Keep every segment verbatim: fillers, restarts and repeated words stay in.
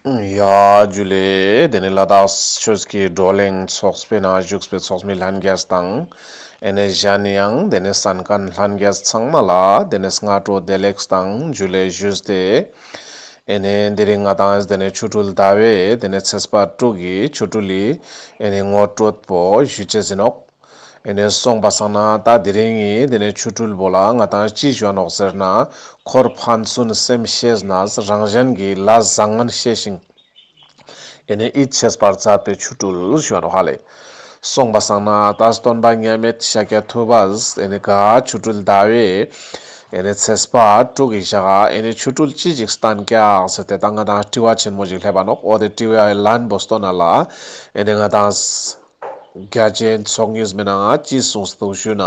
ཡ་ཇུ་ལེ། དེ་ནེ་ལ་དྭགས་ཆོས་ཀྱི་བགྲོ་གླེང་ཚོགས་པའི་ནང་བཞུགས་པའི་ཚོགས་མི་ལྷན་རྒྱས་དང་། ཨེ་ནེ་གཞན་ཡང་དེ་ནེ་གསན་མཁན་ལྷན་རྒྱས་ཚང་མ་ལ་དེ་ནེ་སྔ་དྲོ་བདེ་ལེགས་དང་ཇུ་ལེ་ཞུས་ཏེ། ཨེ་ནེ་དེ་རིང་ང་དང་དེ་ནེ་ཆོ་འཕྲུལ་ཟླ་བའི་དེ་ནེ་ཚེས་པ་དྲུག་གི་ཆོ་འཕྲུལ་ལི་ཨེ་ནེ་ངོ་སྤྲོད་པོ་ཞུ་ཅེས་ཨིན་ནོག། ཨེ་ནེ་སོང་པ་སང་ན་ད་དེ་རིང་ངི་དེ་ནེ་ཆོ་འཕྲུལ་པོ་ལ་ང་དང་ཅི་ཞུ་ནོག་ཟེར་ན། འཁོར་ཕན་ཚུན་སེམས་ཤེས་ནས། རང་གཞན་གྱི་ལས་བཟང་ངན་ཤེས་ཤིང་། ཨེ་ནེ་ཡིད་ཆེས་པར་མཛད་པའི་ཆོ་འཕྲུལ་ཞུ་ནོག་ཧ་ལེ། སོང་པ་སང་ན་ད་སྟོན་པ་མཉམ་མེད་ཤཱཀྱ་ཐུབ་པས་ཨེ་ནེ་ག་ཆོ་འཕྲུལ་ཟླ་བའི་ཨེ་ནེ་ཚེས་པ་དྲུག་གི་ཞག་ག་ཨེ་ནེ་ཆོ་འཕྲུལ་ཅི་ཞིག་སྟན་ཀྱག་ཟེར་ཏེ་ད་ང་དང་དྲི་བ་ཆེན་མོ་ཞིག་སླེབས་པ་ནོག། འོ་དེ་དྲི་བའི་ལན་པོ་སྟོན་ན་ལ་ཨེ་ནེ་ང་དང་རྒྱ་ཆེན་ཚོགས་གཉིས་མའི་ནང་ང་ཅི་གསུངས་འདུག་ཞུ་ན།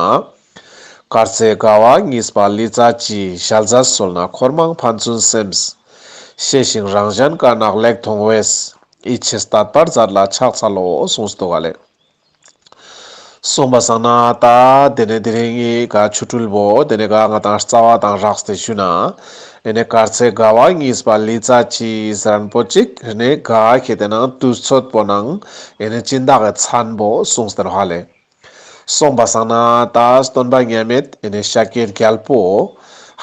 དཀར་ཚེས་དགའ་བ་གཉིས་པ་ལི་ཙ་བྱི། ཞལ་ཟས་གསོལ་ན་འཁོར་མང་ཕན་ཚུན་སེམས། ཤེས་ཤིང་རང་གཞན་དཀར་ནག་ལེགས་མཐོང་བས། ཡིད་ཆེས་དད་པར་མཛད་ལ་ཕྱག་འཚལ་ལོ་གསུངས་འདུག་ག་ལེ། སོང་པ་སང་ན་ད་དེ་ནེ་དེ་རིང་ངི་ག་ཆོ་འཕྲུལ་པོ་དེ་ནེ་ག་ང་དང་རྩ་བ་དང་རགས་ཏེ་ཞུ་ན། ཨེ་ནེ་དཀར་ཚེས་དགའ་བ་གཉིས་པ་ལི་ཙ་བྱི་ཟེར་མཁན་པོ་ཅིག་ཨེ་ནེ་ག་ཁེ་ཏེ་ནང་དུས་ཚོད་པོ་ནང་ཨེ་ནེ་སྦྱིན་བདག་གི་མཚན་པོ་གསུངས་ཏེ་ནོག་ཧ་ལེ། སོང་པ་སང་ན་ད་སྟོན་པ་མཉམ་མེད་ཨེ་ནེ་ཤཱཀྱའི་རྒྱལ་པོ་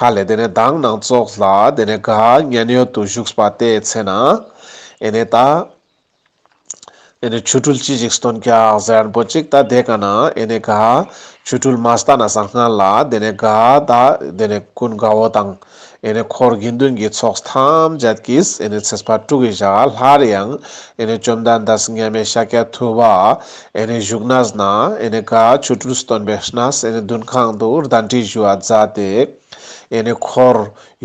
ཧ་ལེ་དེ་ནེ་མདང་ནང་ཙོགས་ལ་དེ་ནེ་ག་མཉན་ཡོད་དུ་བཞུགས་པ་དེའི་ཚེ་ན་ཨེ་ནེ་ད་ཨེ་ནེ་ཆོ་འཕྲུལ་ཅི་ཞིག་སྟོན་ཀྱག་ཟེར་མཁན་པོ་ཅིག་ད་དེ་ཀ་ན་ཨེ་ནེ་ག་ཆོ་འཕྲུལ་མ་སྟན་ན་སང་སྔན་ལ་དེ་ནེ་ག་ད་དེ་ནེ་ཀུན་དགའ་བོ་དང་ཨེ་ནེ་འཁོར་དགེ་འདུན་གྱི་ཚོགས་ཐམས་ཅད་ཀྱིས་ཨེ་ནེ་ཚེས་པ་དྲུག་གི་ཞག་སླར་ཡང་ཨེ་ནེ་བཅོམ་ལྡན་འདས་མཉམ་མེད་ཤཱཀྱ་ཐུབ་པ་ཨེ་ནེ་བཞུགས་གནས་ན་ཨེ་ནེ་ག་ཆོ་འཕྲུལ་སྟོན་པའི་གནས་ཨེ་ནེ་འདུན་ཁང་དུ་གདན་འདྲེན་ཞུ་བ་མཛད་དེ། ཨེ་ནེ་འཁོར་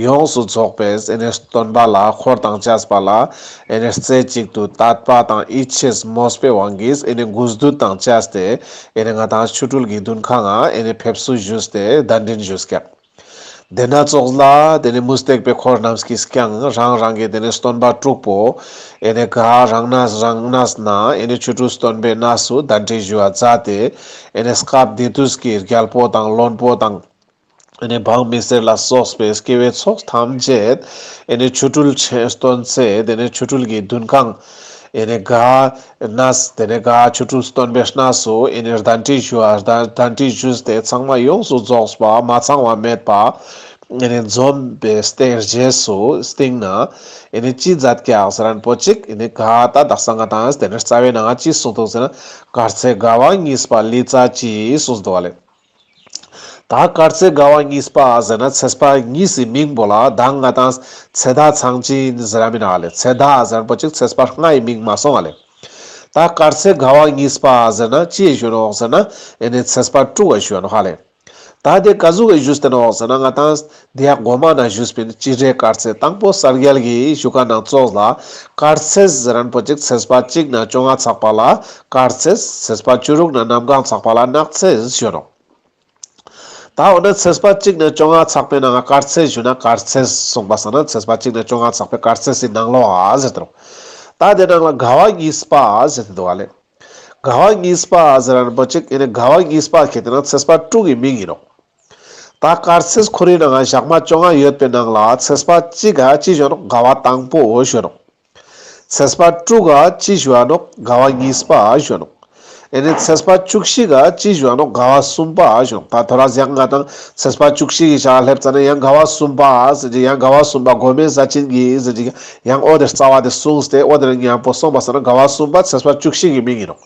ཡོངས་སུ་རྫོགས་པས་ཨེ་ནེ་སྟོན་པ་ལ་འཁོར་དང་བཅས་པ་ལ་ཨེ་ནེ་རྩེ་གཅིག་ཏུ་དད་པ་དང་ཡིད་ཆེས་མོས་པའི་དབང་གིས་ཨེ་ནེ་གུས་འདུད་དང་བཅས་ཏེ་ཨེ་ནེ་ང་དང་ཆོ་འཕྲུལ་གྱི་འདུན་ཁང་ང་ཨེ་ནེ་ཕེབས་བསུ་ཞུས་ཏེ་གདན་འདྲེན་ཞུས་ཀྱག། དེ་ན་ཙོགས་ལ་དེ་ནེ་མུ་སྟེགས་པའི་འཁོར་རྣམས་ཀྱིས་ཀྱང་རང་རང་གི་དེ་ནེ་སྟོན་པ་དྲུག་པོ་ཨེ་ནེ་ག་རང་གནས་རང་གནས་ན་ཨེ་ནེ་ཆོ་འཕྲུལ་སྟོན་པའི་གནས་སུ་གདན་འདྲེན་ཞུ་བ་མཛད་དེ་ཨེ་ནེ་སྐབས་དེ་དུས་ཀྱི་རྒྱལ་པོ་དང་བློན་པོ་དང་། ཨེ་ནེ་འབངས་མི་སེར་ལ་སོགས་པའི་སྐྱེ་བོའི་ཚོགས་ཐམས་ཅད་ཨེ་ནེ་ཆོ་འཕྲུལ་ཆེན་སྟོན་ཚེ་དེ་ནེ་ཆོ་འཕྲུལ་གྱི་འདུན་ཁང་ཨེ་ནེ་ག་གནས་དེ་ནེ་ག་ཆོ་འཕྲུལ་སྟོན་པའི་གནས་སུ་ཨེ་ནེ་གདན་འདྲེན་ཞུ་བ་གདན་འདྲེན་ཞུས་ཏེ་ཚང་མ་ཡོངས་སུ་རྫོགས་པ་མ་ཚང་བ་མེད་པ་ཨེ་ནེ་འཛོམས་པའི་སྟེང་རྗེས་སུ་སྟིང་ན་ཨེ་ནེ་ཅི་མཛད་ཀྱག་ཟེར་མཁན་པོ་ཅིག་ཨེ་ནེ་ག་ད་དག་ས་ང་དང་དེ་ནེ་རྩ་བའི་ནང་ང་ཅི་གསུངས་འདུག་ཟེར་ན། དཀར་ཚེས་དགའ་བ་གཉིས་པ་ལི་ཙ་བྱི་གསུངས་འདུག་ལེ། ད་དཀར་ཚེས་དགའ་བ་གཉིས་པ་ཟེར་ན་ཚེས་པ་གཉིས་སི་མིང་པོ་ལ་ད་ང་དང་ཚེ་ད་ཚང་ཅིན་ཟེར་ར་མི་ན་ལེ། ཚེ་ད་ཟེར་མཁན་པོ་ཅིག་ཚེས་པ་ལྔའི་མིང་མ་སོང་ང་ལེ། ད་དཀར་ཚེས་དགའ་བ་གཉིས་པ་ཟེར་ན་ཅི་ཞུ་ནོག་ཟེར་ན་ཨེ་ནེ་ཚེས་པ་དྲུག་ག་ཞུ་ནོག་ཧ་ལེ། ད་དེ་ག་ཟུག་གི་ཞུས་ཏེ་ནོག་ཟེར་ན་ང་དང་དེ་ཡ་གོ་མ་ན་ཞུས་པིན། སྤྱི་སྒྲའི་དཀར་ཚེས་དང་པོ་གསལ་རྒྱལ་གྱི་ཞུ་ཁན་ནང་ཙོགས་ལ་དཀར་ཚེས་ཟེར་མཁན་པོ་ཅིག་ཚེས་པ་གཅིག་ནེ་བཅོ་ལྔ་ཚག་པ་ལ་དཀར་ཚེས། ཚེས་པ་བཅུ་དྲུག་ནེ་གནམ་གང་ཚག་པ་ལ་ནག་ཚེས་ཞུ་ནོག། ད་འོ་ན་ཚེས་པ་གཅིག་ནེ་བཅོ་ལྔ་ཚག་པའི་ནང་ང་དཀར་ཚེས་ཞུ་ན་དཀར་ཚེས་གསུངས་པ་སང་ན་ཚེས་པ་གཅིག་ནེ་བཅོ་ལྔ་ཚག་པའི་དཀར་ཚེས་སི་ནང་ལོགས་ཨ་ཟེར་ཏེ་རོ། ད་དེ་ནང་ལ་དགའ་བ་གཉིས་པ་ཟེར་ཏེ་འདུག་ལེ། དགའ་བ་གཉིས་པ་ཟེར་མཁན་པོ་ཅིག་ཨེ་ནེ་དགའ་བ་གཉིས་པ་ཁེ་ཏེ་ན་ཚེས་པ་དྲུག་གི་མིང་ཨིན་ནོག། ད་དཀར་ཚེས་ཁོ་རའི་ནང་ང་ཞག་མ་བཅོ་ལྔ་ཡོད་པའི་ནང་ལ་ཚེས་པ་གཅིག་ག་ཅི་ཞུ་ནོག། དགའ་བ་དང་པོ་ཞུ་ནོག། ཚེས་པ་དྲུག་ག་ཅི་ཞུ་ནོག། དགའ་བ་གཉིས་པ་ཞུ་ནོག། ཨེ་ནེ་ཚེས་པ་བཅུ་བཞི་ག་ཅི་ཞུ་ནོག། དགའ་བ་གསུམ་པ་ཞུ་ནོག། ད་ཐོ་རས་ཡང་ང་དང་ཚེས་པ་བཅུ་བཞི་གི་ཞག་སླེབས་ཙ་ན་ཡང་དགའ་བ་གསུམ་པ་ཟེར་གྱི་ཡང་དགའ་བ་གསུམ་པ་གོ་མེ་ཟ་ཅིན་གི་ཟེར་གྱི་ཡང་འོ་དེ་རྩ་བ་དེ་གསུངས་ཏེ་འོ་དེ་ནེ་མཉམ་པོ་སོང་པ་སང་ན་དགའ་བ་གསུམ་པ་ཚེས་པ་བཅུ་བཞི་གི་མིང་ཨིན་ནོག།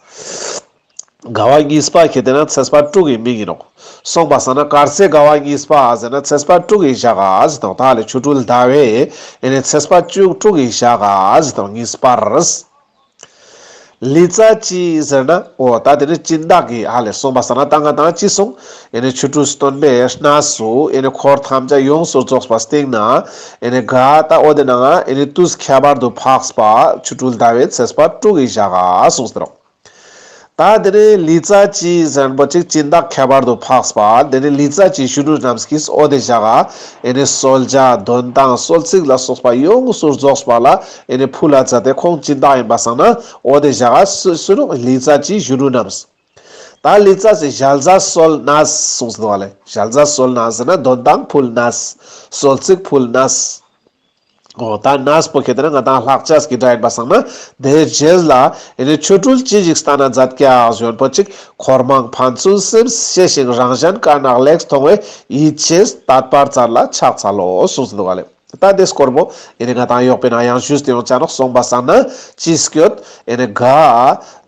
དགའ་བ་གཉིས་པ་ཁེ་ཏེ་ན་ཚེས་པ་དྲུག་གི་མིང་ཨིན་ནོག། སོང་པ་སང་ན་དཀར་ཚེས་དགའ་བ་གཉིས་པ་ཟེར་ན་ཚེས་པ་དྲུག་གི་ཞག་ག་ཟེར་དང་ད་ལེ་ཆོ་འཕྲུལ་ཟླ་བའི་ཨེ་ནེ་ཚེས་པ་བཅུ་དྲུག་གི་ཞག་ག་ཟེར་དང་གཉིས་པ་རེད། ལི་ཙ་བྱི་ཟེར་ན་འོ་ད་དེ་ནི་སྦྱིན་བདག་གི་ཧ་ལེ་སོང་པ་སང་ན་ད་ང་དང་ཅི་སོང་ཨེ་ནེ་ཆོ་འཕྲུལ་སྟོན་པའི་གནས་སུ་ཨེ་ནེ་འཁོར་ཐམས་ཅད་ཡོངས་སུ་རྫོགས་པ་སྟིང་ན་ཨེ་ནེ་ག་ད་འོ་དེ་ནང་ང་ཨེ་ནེ་དུས་ཁྱད་པར་དུ་འཕགས་པ་ཆོ་འཕྲུལ་ཟླ་བའི་ཚེས་པ་དྲུག་གི་ཞག་ག་སོང་ཟེར་རོ། ད་དེ་ནེ་ལི་ཙ་བྱི་ཟེར་མཁན་པོ་ཅིག་སྦྱིན་བདག་ཁྱད་པར་དུ་འཕགས་པ་དེ་ནེ་ལི་ཙ་བྱི་གཞོན་ནུ་རྣམས་ཀྱིས་འོ་དེ་ཞག་ག་ཨེ་ནེ་གསོལ་ཇ་འདོན་ཐང་གསོལ་ཚིགས་ལ་སོགས་པ་ཡོངས་སུ་རྫོགས་པ་ལ་ཨེ་ནེ་ཕུལ་ལ་མཛད་དེ་ཁོང་སྦྱིན་བདག་ཡིན་པ་སང་ན་འོ་དེ་ཞག་ག་སུ་སུ་ནོག། ལི་ཙ་བྱི་གཞོན་ནུ་རྣམས། ད་ལི་ཙ་བྱི་ཞལ་ཟས་གསོལ་ནས་གསུངས་འདུག་ལེ། ཞལ་ཟས་གསོལ་ནས་ཟེར་ན་འདོན་ཐང་ཕུལ་ནས་གསོལ་ཚིགས་ཕུལ་ནས། འོ་ད་གནས་པོ་ཁེ་ཏེ་ན་ང་ཏང་ལྷག་ཆས་ཀྱི་སྒྲ་ཡིན་པ་སང་ན་དེའི་རྗེས་ལ་ཨེ་ནི་ཆོ་འཕྲུལ་ཅི་ཞིག་བསྟན་ན་མཛད་ཀྱག་ཞུ་ཡོན་པོ་ཅིག་འཁོར་མང་ཕན་ཚུན་སེམས་ཤེས་ཤིང་། རང་གཞན་དཀར་ནག་ལེགས་མཐོང་བས། ཡིད་ཆེས་དད་པར་མཛད་ལ་ཕྱག་འཚལ་ལོ་གསུངས་སུ་འདུག་ག་ལེ། ད་དེ་སྐོར་པོ་ཨེ་ནི་ང་ཏང་ཡོག་པའི་ནང་ཡང་ཞུས་ཏེ་ཡོང་ཆ་ནོག། སོང་པ་སང་ན་ཅི་སྐྱོད་ཨེ་ནི་ག་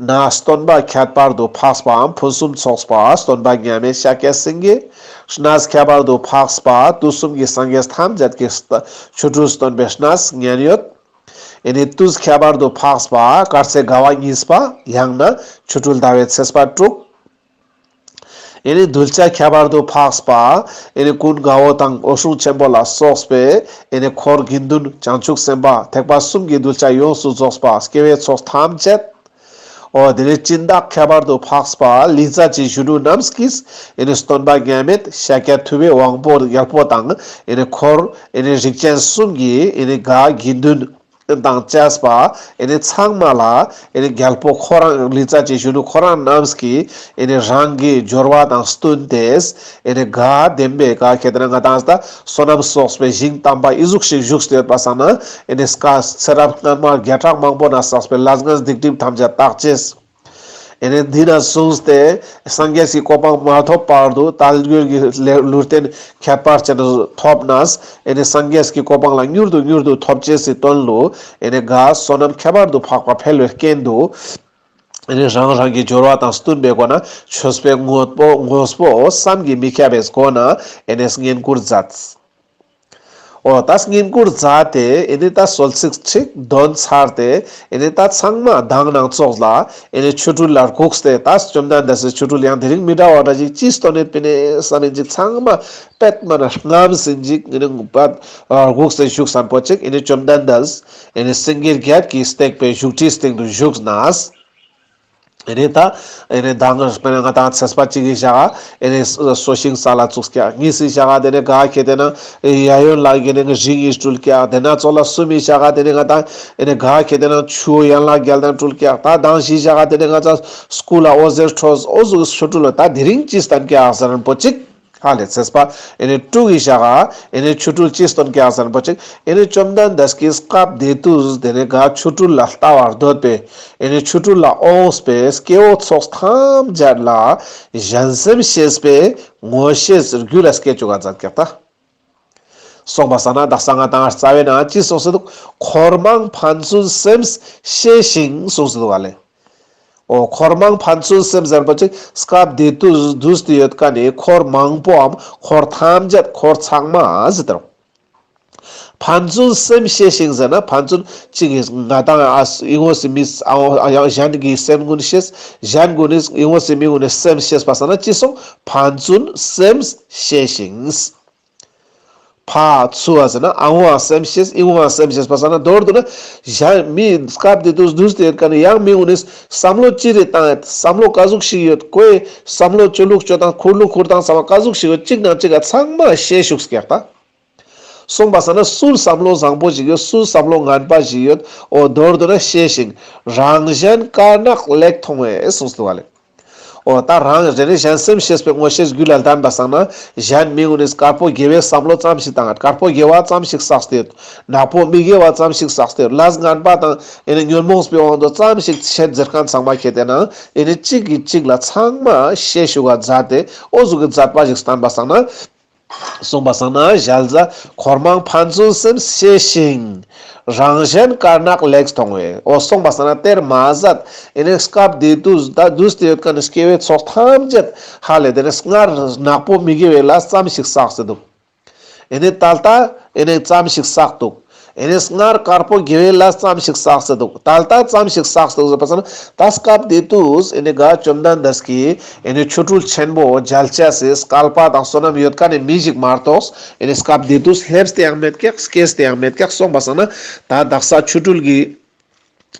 ན་སྟོན་པ་ཁྱད་པར་དུ་འཕགས་པའམ་ཕུན་སུམ་ཚོགས་པ་སྟོན་པ་མཉམ་མེད་ཤཱཀྱ་སེང་གེ། གནས་ཁྱད་པར་དུ་འཕགས་པ་དུས་གསུམ་གྱི་སངས་རྒྱས་ཐམས་ཅད་ཀྱི་ཆོ་འཕྲུལ་སྟོན་པའི་གནས་མཉན་ཡོད། ཨེ་ནི་དུས་ཁྱད་པར་དུ་འཕགས་པ་དཀར་ཚེས་དགའ་བ་གཉིས་པ། ཡང་ན་ཆོ་འཕྲུལ་ཟླ་བའི་ཚེས་པ་དྲུག། ཨེ་ནི་གདུལ་བྱ་ཁྱད་པར་དུ་འཕགས་པ་ཨེ་ནི་ཀུན་དགའ་བོ་དང་འོད་སྲུང་ཆེན་པོ་ལ་སོགས་པའི་ཨེ་ནི་འཁོར་དགེ་འདུན་བྱང་ཆུབ་སེམས་དཔའ་ཐེག་པ་གསུམ་གྱི་གདུལ་བྱ་ཡོངས་སུ་རྫོགས་པ་སྐྱེ་བོའི་ཚོགས་ཐམས་ཅད། འོ་དེ་ནི་སྦྱིན་བདག་ཁྱད་པར་དུ་འཕགས་པ་ལི་ཙཱ་བཅས་གཞོན་ནུ་རྣམས་ཀྱིས་ཨེ་ནི་སྟོན་པ་མཉམ་མེད་ཤཱཀྱ་ཐུབ་པའི་དབང་པོ་རྒྱལ་པོ་དང་ཨེ་ནི་འཁོར་ཨེ་ནི་རིགས་ཅན་གསུམ་གྱི་ཨེ་ནི་ག་དགེ་འདུན་དང་བཅས་པ་ཨེ་ནི་ཚང་མ་ལ་ཨེ་ནི་རྒྱལ་པོ་ཁོ་རང་ལི་ཙཱ་བཅས་གཞོན་ནུ་ཁོ་རང་རྣམས་ཀྱིས་ཨེ་ནི་རང་གི་འབྱོར་བ་དང་བསྟུན་ཏེ་ཨེ་ནི་ག་བདེན་པའི་ག་ཁེ་ཏེ་ན་ང་ཏང་ད་བསོད་ནམས་གསོག་པའི་ཞིང་དམ་པ་ཨི་ཟུག་ཞིག་བཞུགས་ཏེ་ཡོད་པ་སང་ན་ཨེ་ནི་སྐ་ཚེ་རབས་སྔ་མ་བརྒྱ་ཕྲག་མང་པོ་ན་བསགས་པའི་ལས་ངན་སྡིག་སྒྲིབ་ཐམས་ཅད་དག་ཅེས། ཨེ་ནི་འདི་ན་བཟུང་སྟེ་སངས་རྒྱས་ཀྱི་གོ་འཕང་མ་ཐོབ་བར་དུ་དལ་འབྱོར་གྱི་ལེ་ལུས་རྟེན་ཁྱད་པར་ཅན་ཐོབ་ནས་ཨེ་ནི་སངས་རྒྱས་ཀྱི་གོ་འཕང་ལ་མྱུར་དུ་མྱུར་དུ་ཐོབ་ཅེས་སི་དོན་ལུ་ཨེ་ནི་ག་བསོད་ནམས་ཁྱད་པར་དུ་འཕགས་པ་འཕེལ་བའི་རྐྱེན་དུ་ཨེ་ནི་རང་རང་གི་འབྱོར་བ་དང་བསྟུན་པའི་སྒོ་ན་མཆོད་པའི་དངོས་པོ་དངོས་པོ་བསམ་གྱིས་མི་ཁྱབ་པའི་སྒོ་ན་ཨེ་ནི་བསྙེན་བཀུར་མཛད། འོ་ད་བསྙེན་བཀུར་མཛད་དེ་ཨེ་ནི་ད་གསོལ་ཚིགས་ཅིག་འདོན་ཚར་ཏེ་ཨེ་ནི་ད་ཚང་མ་མདང་ནང་ཙོགས་ལ་ཨེ་ནི་ཆོ་འཕྲུལ་ལ་སྒུགས་ཏེ་ད་བཅོམ་ལྡན་འདས་སི་ཆོ་འཕྲུལ་ཡང་དེ་རིང་མི་འདྲ་བ་འདྲ་ཅིག་ཅི་སྟོན་ནེ་པིན་ནེ་བསམ་ཡིན་ཅིག་ཚང་མ་པད་མ་ན་རྔམ་ཟིན་ཅིག་ཨེ་ནི་པད་སྒུགས་ཏེ་བཞུགས་སམ་པོ་ཅིག་ཨེ་ནི་བཅོམ་ལྡན་འདས་ཨེ་ནི་སེང་གེ་བརྒྱད་ཀྱིས་བཏེགས་པའི་བཞུགས་ཁྲིའི་སྟེང་དུ་བཞུགས་ནས། ཨེ་ནི་ད་ཨེ་ནི་མདང་དཔེར་ན་ང་ཏང་ཚེས་པ་གཅིག་གི་ཞག་ཨེ་ནི་སོ་ཤིང་ས་ལ་བཙུགས་ཀྱག། གཉིས་སི་ཞག་དེ་ནི་ག་ཁེ་ཏེ་ན་ཡ་ཡོན་ལ་གི་ནི་རིང་ཡིས་སྤྲུལ་ཀྱག། དེ་ན་ཙོགས་ལ་གསུམ་མི་ཞག་དེ་ནི་ང་ཏང་ཨེ་ནི་ག་ཁེ་ཏེ་ན་ཆུ་ཡན་ལག་བརྒྱད་དང་སྤྲུལ་ཀྱག། ད་མདང་བཞི་ཞག་དེ་ནི་ང་ཏང་སྐུ་ལ་འོད་ཟེར་འཕྲོས། འོ་ཟུག་ཆོ་འཕྲུལ་ལ་ད་དེ་རིང་ཅི་སྟན་ཀྱག་ཟེར་ན་པོ་ཅིག། ཧ་ལེ་ཚེས་པ་ཨེ་ནི་དྲུག་གི་ཞག་ཨེ་ནི་ཆོ་འཕྲུལ་ཅི་སྟོན་ཀྱག་ཟེར་ན་པོ་ཅིག། ཨེ་ནི་བཅོམ་ལྡན་འདས་ཀྱིས་སྐབས་དེ་དུས་དེ་ནི་ག་ཆོ་འཕྲུལ་ལ་ལྟ་བར་འདོད་པའི་ཨེ་ནི་ཆོ་འཕྲུལ་ལ་འོངས་པའི་སྐྱེ་བོ་ཚོགས་ཐམས་ཅད་ལ་གཞན་སེམས་ཤེས་པའི་ངོ་ཤེས་རྒྱུད་ལ་སྐྱེ་བཅུག་ག་མཛད་ཀྱག་ད། སོང་པ་སང་ན་དག་ས་ང་ཏང་རྩ་བའི་ནང་ཅི་གསུངས་སེ་འདུག། འཁོར་མང་ཕན་ཚུན་སེམས་ཤེས་ཤིང་གསུངས་སེ་འདུག་ག་ལེ། འོ་འཁོར་མང་ཕན་ཚུན་སེམས་ཟེར་བ་ཅིག་སྐབས་དེ་དུས་དུས་དེ་ཡོད་ཀ་ནི་འཁོར་མང་པོའམ་འཁོར་ཐམས་ཅད་འཁོར་ཚང་མ་ཟེར་ཏེ་རོ། ཕན་ཚུན་སེམས་ཤེས་ཤིང་ཟེར་ན་ཕན་ཚུན་གཅིག་གིས་ང་ཏང་ཨ་ཨི་ངོ་སི་མི་ཨ་ཨ་གཞན་གྱི་སེམས་ཀུན་ཤེས། གཞན་ཀུན་ནི་ཨི་ངོ་སི་མི་ཀུན་ནི་སེམས་ཤེས་པ་སང་ན་ཅི་སོང་ཕན་ཚུན་སེམས་ཤེས་ཤིང་། ཕ་ཚུ་བ་ཟེར་ན་ཨ་ངོ་ཨ་སེམས་ཤེས་ཨི་ངོ་ཨ་སེམས་ཤེས་པ་སང་ན་མདོར་བསྡུ་ན་གཞན་མི་སྐབས་དེ་དུས་དུས་དེ་ཡོད་ཀ་ནི་ཡང་མི་ཀུན་ནི་བསམ་བློ་ཅི་རེ་བཏང་ཡོད། བསམ་བློ་ག་ཟུག་ཞིག་ཡོད། ཁོའི་བསམ་བློ་སྤྱོད་ལུགས་སྤྱོད་སྟངས་ཁུར་ལུགས་ཁུར་སྟངས་ཚང་མ་ག་ཟུག་ཞིག་ཡོད། གཅིག་ནང་གཅིག་ག་ཚང་མ་ཤེས་ཤུགས་ཀྱག་ད། སོང་པ་སང་ན་སུ་བསམ་བློ་བཟང་པོ་ཞིག་ཡོད། སུ་བསམ་བློ་ངན་པ་ཞིག་ཡོད། འོ་མདོར་བསྡུ་ན་ཤེས་ཤིང་རང་གཞན་དཀར་ནག་ལེགས་མཐོང་བས་གསུངས་འདུག་ག་ལེ། འོ་ད་རང་རེ་རེ་གཞན་སེམས་ཤེས་པའི་ངོ་ཤེས་རྒྱུད་ལ་ལྡན་པ་སང་ན་གཞན་མི་ཀུན་ནི་དཀར་པོ་དགེ་བའི་བསམ་བློ་ཙམ་ཞིག་བཏང་ཡོད། དཀར་པོ་དགེ་བ་ཙམ་ཞིག་བསགས་ཏེ་ཡོད། ནག་པོ་མི་དགེ་བ་ཙམ་ཞིག་བསགས་ཏེ་ཡོད། ལས་ངན་པ་དང་ཨེ་ནི་ཉོན་མོངས་པའི་དབང་དུ་ཙམ་ཞིག་བྱེད་ཟེར་མཁན་ཚང་མ་ཁྱེད་དེ་ན་ཨེ་ནི་གཅིག་གིས་གཅིག་ལ་ཚང་མ་ཤེས་ཤུགས་ག་མཛད་དེ་འོ་ཟུག་གི་མཛད་པ་ཞིག་བསྟན་པ་སང་ན། གསུངས་པ་སང་ན་ཞལ་ཟས་འཁོར་མང་ཕན་ཚུན་སེམས་ཤེས་ཤིང་། རང་གཞན་དཀར་ནག་ལེགས་མཐོང་བས། འོ་གསུངས་པ་སང་ན་དེར་མ་ཟད་ཨེ་ནི་སྐབས་དེ་དུས་ད་དུས་དེ་ཡོད་ཀ་ནི་སྐྱེ་བོའི་ཚོགས་ཐམས་ཅད་ཧ་ལེ་དེ་ནི་སྔར་ནག་པོ་མི་དགེ་བའི་ལས་ཙམ་ཞིག་བསགས་སེ་འདུག། ཨེ་ནི་ད་ལྟ་ཨེ་ནི་ཙམ་ཞིག་བསགས་འདུག། ཨེ་ནི་སྔར་དཀར་པོ་དགེ་བའི་ལས་ཙམ་ཞིག་བསགས་སེ་འདུག། ད་ལྟ་ཙམ་ཞིག་བསགས་འདུག་ཟེར་བ་སང་ན་ད་སྐབས་དེ་དུས་ཨེ་ནི་ག་བཅོམ་ལྡན་འདས་ཀྱིས་ཨེ་ནི་ཆོ་འཕྲུལ་ཆེན་པོ་མཇལ་ཅེས་སི་སྐལ་པ་དང་བསོད་ནམས་ཡོད་ཀ་ནི་མི་ཞིག་མ་གཏོགས་ཨེ་ནི་སྐབས་དེ་དུས་སླེབས་ཏེ་ཡང་མེད་ཀྱག། སྐྱེས་ཏེ་ཡང་མེད་ཀྱག། སོང་པ་སང་ན་ད་དག་ས་ཆོ་འཕྲུལ་གྱི་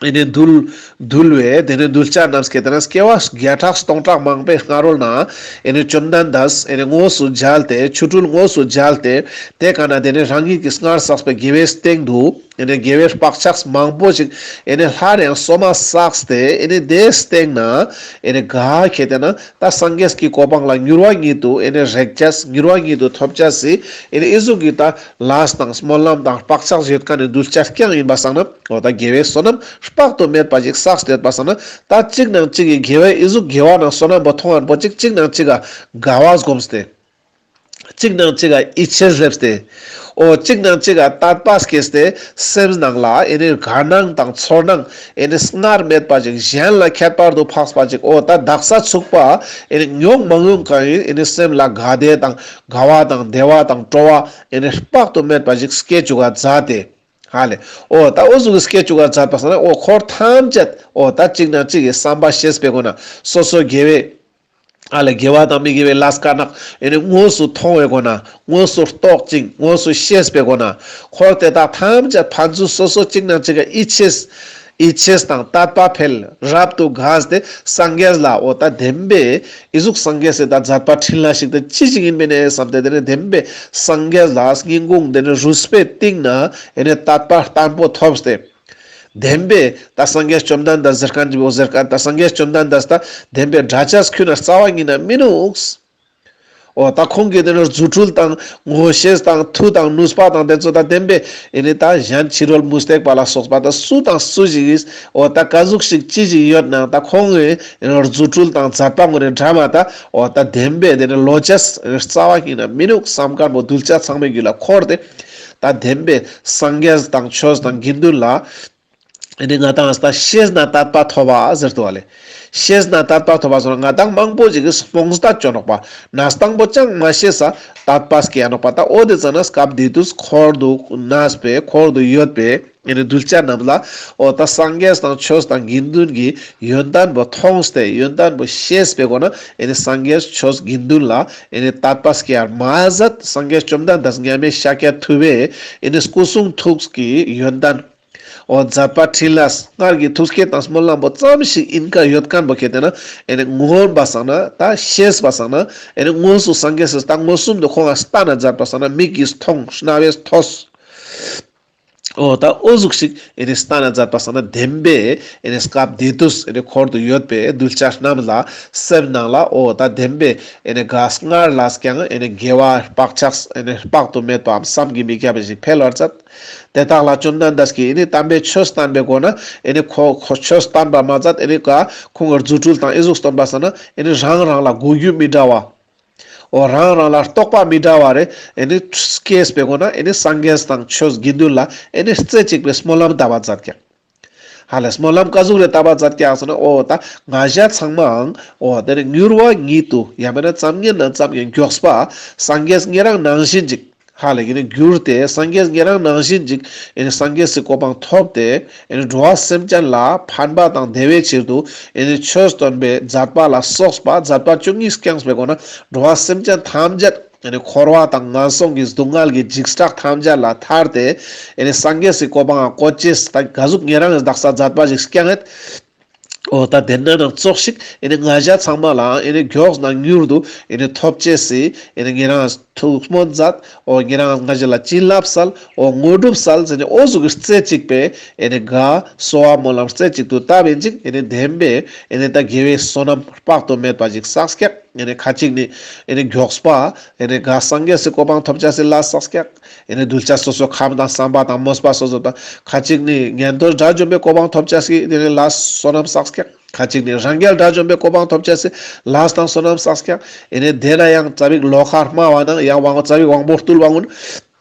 ཨེ་ནི་འདུལ་འདུལ་བའི་དེ་ནི་གདུལ་བྱ་རྣམས་ཀྱི་དེ་ནི་སྐྱེ་བ་བརྒྱ་ཕྲག་སྟོང་ཕྲག་མང་པོའི་སྔ་རོལ་ན་ཨེ་ནི་བཅོམ་ལྡན་འདས་ཨེ་ནི་དངོས་སུ་མཇལ་ཏེ་ཆོ་འཕྲུལ་དངོས་སུ་མཇལ་ཏེ་དེ་ཀ་ན་དེ་ནི་རང་ཉིད་ཀྱི་སྔར་བསགས་པའི་དགེ་བའི་སྟེང་དུ་ ཨེ་ནེ་དགེ་བའི་བག་ཆགས་མང་པོ་ཞིག་ཨེ་ནེ་སླར་ཡང་སོ་མ་བསགས་ཏེ་ཨེ་ནེ་དེའི་སྟེང་ན་ཨེ་ནེ་ག་ཁེ་ཏེ་ན་ད་སངས་རྒྱས་ཀྱི་གོ་འཕང་ལ་མྱུར་བ་ཉིད་དུ་ཨེ་ནེ་རེག་ཅེས་མྱུར་བ་ཉིད་དུ་ཐོབ་ཅེས་སི་ཨེ་ནེ་ཨི་ཟུག་གི་ད་ལས་དང་སྨོན་ལམ་དང་བག་ཆགས་ཡོད་མཁན་ནི་གདུལ་བྱ་རྐྱང་ཡིན་པ་སང་ན། འོ་ད་དགེ་བའི་བསོད་ནམས་དཔག་ཏུ་མེད་པ་ཞིག་བསགས་ཏེ་ཡོད་པ་སང་ན། ད་གཅིག་ནང་གཅིག་གི་དགེ་བའི་ཨི་ཟུག་དགེ་བ་ནང་བསོད་ནམས་པོ་མཐོང་ངན་པོ་ཅིག་གཅིག་ནང་གཅིག་ག་དགའ་བ་སྒོམས་ཏེ། གཅིག་ནང་གཅིག་ག་ཡིད་ཆེས་སླེབས་ཏེ། འོ་གཅིག་ནང་གཅིག་ག་དད་པ་སྐྱེས་ཏེ་སེམས་ནང་ལ་ཨེ་ནེ་དགའ་སྣང་དང་ཚོར་སྣང་ཨེ་ནེ་སྔར་མེད་པ་ཅིག་གཞན་ལ་ཁྱད་པར་དུ་འཕགས་པ་ཅིག་འོ་ད་དག་ས་ཚུགས་པ་ཨེ་ནེ་མྱོང་མ་མྱོང་གང་ཡིན། ཨེ་ནེ་སེམས་ལ་དགའ་བདེ་དང་དགའ་བ་དང་བདེ་བ་དང་སྤྲོ་བ་ཨེ་ནེ་དཔག་ཏུ་མེད་པ་ཅིག་སྐྱེ་བཅུག་ག་མཛད་དེ། ཧ་ལེ། འོ་ད་འོ་ཟུག་གི་སྐད་ཅིག་ག་མཛད་པ་སང་ན་འོ་འཁོར་ཐམས་ཅད་འོ་ད་གཅིག་ནང་གཅིག་གི་བསམ་པ་ཤེས་པའི་སྒོ་ནས་སོ་སོ་དགེ་བའི་ཨ་ལེ་དགེ་བ་དང་མི་དགེ་བའི་ལས་དཀར་ནག་ཨེ་ནེ་དངོས་སུ་མཐོང་བའི་སྒོ་ནས་དངོས་སུ་རྟོགས་ཅིང་དངོས་སུ་ཤེས་པའི་སྒོ་ནས་འཁོར་དེ་དག་ཐམས་ཅད་ཕན་ཚུན་སོ་སོ་གཅིག་ནང་གཅིག་ག་ཡིད་ཆེས་ཡིད་ཆེས་དང་དད་པ་འཕེལ་རབ་ཏུ་དགའ་སྟེ་སངས་རྒྱས་ལ་འོ་ད་བདེན་པའི་ཨི་ཟུག་སངས་རྒྱས་སི་ད་མཛད་པ་འཕྲིན་ལས་ཤིག་ད་ཅི་ཞིག་ཡིན་པས་ནས་བསམ་སྟེ་དེ་ནས་བདེན་པའི་སངས་རྒྱས་ལ་སྙིང་ཁུང་དེ་ནས་རུས་པའི་གཏིང་ན་ཨེ་ནེ་དད་པ་བརྟན་པོ་ཐོབ་སྟེ། བདེན་པའི་ད་སངས་རྒྱས་བཅོམ་ལྡན་འདས་ཟེར་མཁན་ཅིག་འོ་ཟེར་མཁན་ད་སངས་རྒྱས་བཅོམ་ལྡན་འདས་ད་བདེན་པའི་འདྲ་ཆ་ཁྱོན་ནས་རྩ་བ་ཉིད་ནས་མི་ནུག་འོ་ད་ཁོང་གི་དེ་ནས་རྫུ་འཕྲུལ་དང་ངོ་ཤེས་དང་མཐུ་དང་ནུས་པ་དང་དེ་ཚོ་ད་བདེན་པའི་ཨེ་ནེ་ད་གཞན་ཕྱི་རོལ་མུ་སྟེགས་པ་ལ་སོགས་པ་ད་སུ་དང་སུ་ཞིག་གིས་འོ་ད་ག་ཟུག་ཞིག་ཅི་ཞིག་ཡོད་ནའང་ད་ཁོང་གི་ཨེ་ནེ་རྫུ་འཕྲུལ་དང་མཛད་པ་ངོ་ནས་འདྲ་མ་ད་འོ་ད་བདེན་པའི་དེ་ནས་ལོ་ཅེས་ཨེ་ནེ་རྩ་བ་ཉིད་ནས་མི་ནུག་བསམ་མཁན་པོ་གདུལ་བྱ་ཚང་མའི་རྒྱུད་ལ་འཁོར་ཏེ། ད་བདེན་པའི་སངས་རྒྱས་དང་ཆོས་དང་དགེ་འདུན་ལ་ཨེ་ནེ་ང་དང་ད་ཤེས་ན་དད་པ་ཐོབ་པ་ཟེར་དུ་བ་ལེ། ཤེས་ན་དད་པ་ཐོབ་པ་ཟེར་ན་ང་དང་མང་པོ་ཞིག་གིས་རྨོངས་དད་ཅོ་ནོག་པ། གནས་སྟངས་པོ་ཅང་མ་ཤེས་ས་དད་པ་སྐྱེ་ཡ་ནོག་པ། ད་འོ་དེ་ཙ་ན་སྐབས་དེ་དུས་འཁོར་དུ་གནས་པའི་འཁོར་དུ་ཡོད་པའི་ཨེ་ནེ་གདུལ་བྱ་རྣམས་ལ་འོ་ད་སངས་རྒྱས་དང་ཆོས་དང་དགེ་འདུན་གྱི་ཡོན་ཏན་པོ་མཐོང་སྟེ་ཡོན་ཏན་པོ་ཤེས་པའི་སྒོ་ནས་ཨེ་ནེ་སངས་རྒྱས་ཆོས་དགེ་འདུན་ལ་ཨེ་ནེ་དད་པ་སྐྱེ་ཡ་མ་ཟད་སངས་རྒྱས་བཅོམ་ལྡན་འདས་མཉམ་མེད་ཤཱཀྱ་ཐུབ་པའི་ཨེ་ནེ་སྐུ་གསུང་ཐུགས་ཀྱི་ཡོན་ཏན། འོ་མཛད་པ་འཕྲིན་ལས་སྔར་གྱི་ཐུགས་བསྐྱེད་དང་སྨོན་ལམ་པོ་ཙམ་ཞིག་ཨིན་ཀ་ཡོད་མཁན་པོ་ཁེ་ཏེ་ན་ཨེ་ནེ་མངོན་པ་སང་ན་ད་ཤེས་པ་སང་ན་ཨེ་ནེ་དངོས་སུ་སངས་རྒྱས་སི་ད་མངོན་སུམ་དུ་ཁོང་ང་སྟན་ན་མཛད་པ་སང་ན་མིག་གིས་མཐོང་རྣ་བས་ཐོས། འོ་ད་འོ་ཟུག་ཞིག་ཨེ་ནེ་སྟན་ན་མཛད་པ་སང་ན་བདེན་པའི་ཨེ་ནེ་སྐབས་དེ་དུས་ཨེ་ནེ་འཁོར་དུ་ཡོད་པའི་གདུལ་བྱ་རྣམས་ལ་སེམས་ནང་ལ་འོ་ད་བདེན་པའི་ཨེ་ནེ་ག་སྔར་ལས་ཀྱང་ཨེ་ནེ་དགེ་བ་བག་ཆགས་ཨེ་ནེ་དཔག་ཏུ་མེད་པའམ་བསམ་གྱིས་མི་ཁྱབ་པ་ཞིག་འཕེལ་བར་མཛད། དེ་དག་ལ་བཅོམ་ལྡན་འདས་ཀྱིས་ཨེ་ནེ་དམ་པའི་ཆོས་བསྟན་པའི་སྒོ་ན་ཨེ་ནེ་ཁོ་ཁོ་ཆོས་བསྟན་པ་མ་ཟད་ཨེ་ནེ་ག་ཁོང་གི་རྫུ་འཕྲུལ་དང་ཨི་ཟུག་སྟོན་པ་སང་ན་ཨེ་ནེ་རང་རང་ལ་གོ་རྒྱུ་མི་འདྲ་བ། འོ་རང་རང་ལ་རྟོགས་པ་མི་འདྲ་བ་རེ་ཨེ་ནེ་སྐྱེས་པའི་སྒོ་ན་ཨེ་ནེ་སངས་རྒྱས་དང་ཆོས་དགེ་འདུན་ལ་ཨེ་ནེ་རྩེ་གཅིག་པའི་སྨོན་ལམ་བཏབ་པ་མཛད་ཀྱག་ཧ་ལེ་སྨོན་ལམ་ག་ཟུག་རེ་བཏབ་པ་མཛད་ཀྱག་ཟེར་ན་འོ་ད་ང་ཞ་ཚང་མའང་འོ་དེ་ནི་མྱུར་བ་ཉིད་དུ་ཡང་མེད་ན་ཙམ་ཉན་ན་ཙམ་ཉན་མགྱོགས་པ་སངས་རྒྱས་ཉེ་རང་ནང་བཞིན་ཅིག་ཧ་ལེ་ཨེ་ནེ་གྱུར་ཏེ་སངས་རྒྱས་ཉེ་རང་ནང་བཞིན་ཅིག་ཨེ་ནེ་སངས་རྒྱས་སི་གོ་འཕང་ཐོབ་སྟེ་ཨེ་ནེ་འགྲོ་བ་སེམས་ཅན་ལ་ཕན་པ་དང་བདེ་བའི་ཕྱིར་དུ་ཨེ་ནེ་ཆོས་སྟོན་པའི་མཛད་པ་ལ་སོགས་པ་མཛད་པ་བཅུ་གཉིས་བསྐྱངས་པའི་སྒོ་ན་འགྲོ་བ་སེམས་ཅན་ཐམས་ཅད་ཨེ་ནེ་འཁོར་བ་དང་ངན་སོང་གི་སྡུག་བསྔལ་གྱི་འཇིགས་སྐྲག་ཐམས་ཅད་ལ་ཐར་ཏེ་ཨེ་ནེ་སངས་རྒྱས་སི་གོ་འཕང་ང་བཀོད་ཅེས་ད་ག་ཟུག་ཉེ་རང་གི་དག་ས་མཛད་པ་ཞིག་བསྐྱངས་ཡོད། འོ་ད་དེ་ན་ནང་ཙོགས་ཤིག་ཨེ་ནེ་ང་ཞ་ཚང་མ་ལའང་ཨེ་ནེ་མགྱོགས་ན་མྱུར་དུ་ཨེ་ནེ་ཐོབ་ཅེས་སི་ཨེ་ནེ་ཉེ་རང་ཐུགས་སྨོན་མཛད། འོ་ཉེ་རང་ང་ཞ་ལ་བྱིན་རླབས་སལ། འོ་དངོས་གྲུབ་སལ་ཟེར་ནས་འོ་ཟུག་གི་རྩེ་གཅིག་པའི་ཨེ་ནེ་ག་གསོལ་བ་སྨོན་ལམ་རྩེ་གཅིག་ཏུ་བཏབ་ཡིན་ཅིག་ཨེ་ནེ་བདེན་པའི་ཨེ་ནེ་ད་དགེ་བའི་བསོད་ནམས་དཔག་ཏུ་མེད་པ་ཞིག་བསགས་ཀྱག་ཨེ་ནེ་ཁ་ཅིག་ནི་ཨེ་ནེ་མགྱོགས་པ་ཨེ་ནེ་ག་སངས་རྒྱས་སི་གོ་འཕང་ཐོབ་ཅེས་སི་ལས་བསགས་ཀྱག་ཨེ་ནེ་གདུལ་བྱ་སོ་སོ་ཁམས་དང་བསམ་པ་དང་མོས་པ་སོ་སོ་དང་ཁ་ཅིག་ནི་ཉན་ཐོས་དགྲ་བཅོམ་པའི་གོ་འཕང་ཐོབ་ཅེས་སི་ཨེ་ནེ་ལས་བསོད་ནམས་བསགས་ཀྱག་ཁ་ཅིག་ནི་རང་རྒྱལ་དགྲ་བཅོམ་པའི་གོ་འཕང་ཐོབ་ཅེས་སི་ལས་དང་བསོད་ནམས་བསགས་ཀྱག་ཨེ་ནེ་དེ་ན་ཡང་ཙ་པིག་ལོག་ཁ་དམའ་བ་ན་ཡང་དབང་ཙ་པིག་དབང་པོ་རྟུལ་བ་གུན་